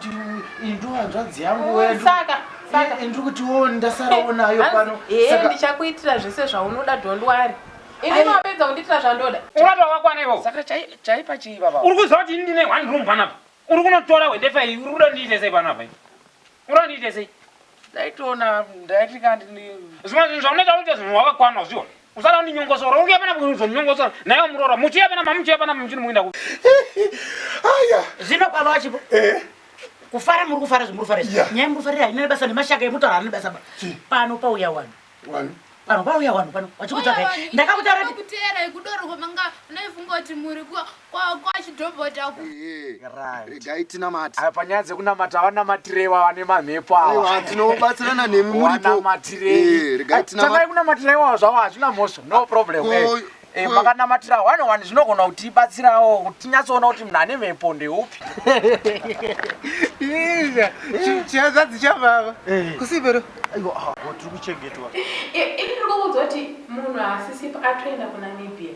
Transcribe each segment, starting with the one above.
kuti iyi ndo hanzvadzi yangu wedu. Saka saka Ndiri kuti wo ndasarawo nayo pano. Ee, Saka ndichakuitira zvese zvaunoda, don't worry. Ini mapedza kundiitira zvandoda. Urati wakakwana iwowo. Saka chaipa chii baba? Uri kuziva kuti ini ndine one room panapa. Uri kunotora hwendefa iyi, uri kuda ndiite sei panapa? Uri kuda ndiite sei? Ndaitoona ndaiti kandi Zvimwe zvinhu zvaunoita unoita zvinhu wakakwana uzviona. Usada kundinyongosora. Uri kuuya panapa kuzondinyongosora. Naiwe muroora, muchiuya panapa, muchiuya panapa muchinomuinda kupi? Aya. Zvino baba vachipo. Kufara muri kufara zvimuri kufara izvi. Nyaya muri kufarira haina basa nemashaka emutauro haana basa. Pano pauya wanhu. Wanhu. Pano pauya wanhu pano vachikutsvagai. Ndakakutaura kuti kuteera ikudoro kwamanga naifunga kuti muri kwachidhobhota ku Regai tinamate. Aya panyaya dzekunamata vanamatirewa vane mamhepo ava. Aiwa, tinobatsirana nemi muripo. Vanamatirei. Eh, regai tinamate. Tangai kunamatira iwawo zvavo hazvina mhosva. No problem. Eh, makanamatira one one zvinogona kutibatsirawo kuti tinyatsoona kuti munhu ane mhepo ndeupi. Chihanzvadzi chababa kusibero. Aiwa, ah, tiri kuchengetwa. Ini ndiri kukuudza kuti munhu haasisipo atoenda kuNamibia.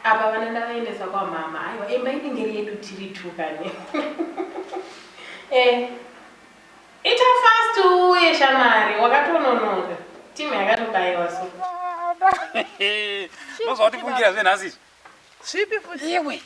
Apa vana ndavaendesa kwamama. Aiwa, imba inenge iri yedu tiri two kani. Eh. Ita fast uuye shamari, wakatononoka. Timu yakatobayiwa so. Ndozvawatifungira zve nhasi izvi. Zvipi futi? Iwe.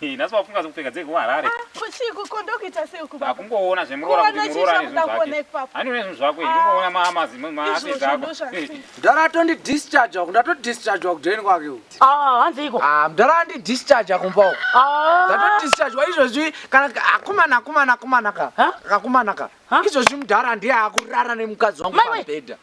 Nhasi wafunga zvekupfeka dzekuHarare. Kuchii kondokuita sei uku baba? Akungoona zvemuroora kuti Kuona chii muroora ane chamuda zvinhu kuona zvake. ipapo? Ani une zvinhu zvako iri kungoona maamazi maaseti Izvozvo ako. ndozvandiri. Mudhara atondi-discharge uku, ndatodischargewa kudheni kwake uku. Ah, hanzi iko. Ah, mudhara andidischarge kumba uku. Ah. Ndatodischargewa izvozvi kana akomana akomana akomana ka. Akomana ka. Izvozvi mudhara ndiye akurara nemukadzi wangu Mai we. pamubhedha.